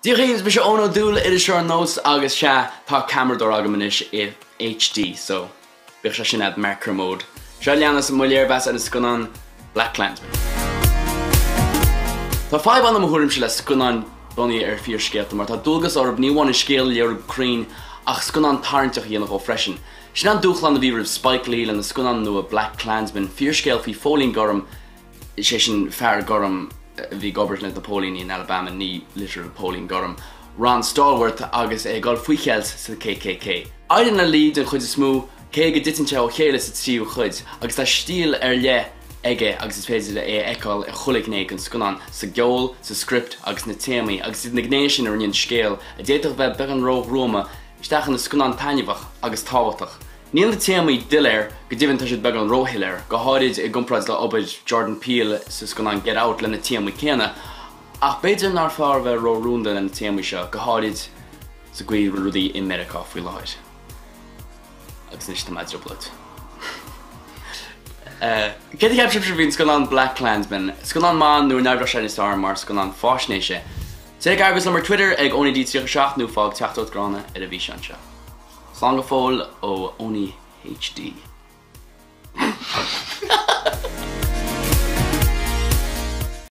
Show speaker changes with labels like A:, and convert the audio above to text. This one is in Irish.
A: Dia dhaoibh, is mise Eoin Ó Dúill, iriseoir Nós agus sea, tá ceamaradóir agam anois i HD, so bíodh sé sin a'd Mark Kermode. Seo a leanas mo léirmheas ar an scannán BlacKkKlansman. Tá fadhb ann i mo thuairimse le scannáin bunaithe ar fíorscéalta mar tá dualgas orthu ní amháin an scéal a léiriú go cruinn ach scannán tarraingteach a dhéanamh dhó freisin. Sin an dúshlán a bhí roimh Spike Lee lena scannán nua BlacKkKlansman, fíorscéal faoi phóilín gorm, is é sin fear gorm a bhí ag obair leis na póilíní in Alabama, ní literal póilín gorm, Ron Stallworth agus é ag dul faoi cheilt sa KKK. Éiríonn le Lee den chuid is mó, cé go dtiteann sé ó chéile sa tríú chuid, agus tá stíl ar leith aige agus is féidir é a fheiceáil i chuile ghné den scannán, sa gceol, sa script agus sna téamaí, agus iad na gnéithe sin a rinne an scéal, a d'fhéadfadh bheith beagán róghruama, isteach ina scannán taitneamhach agus tábhachtach. Níl na téamaí doiléir, go deimhin tá siad beagán róshoiléir, go háirid i gcomparáid le obair Jordan Peele sa scannán Get Out le na téamaí céanna, ach b'fhéidir nár fearr bheith ró-rúnda le na téamaí seo, go háirid sa gcaoi a bhfuil rudaí i Meiriceá faoi láthair. Agus anois tá mé i dtrioblóid. Céard a cheap sibhse faoin scannán BlacKkKlansman? Scannán maith nó an oibreodh sé níos fearr mar scannán fáisnéise? Téigh i dteagmháil liom ar Twitter ag EoiníD37 nó fág teachtaireacht gránna ar an bhfíseán seo. Slán go fóill ó Eoiní HD.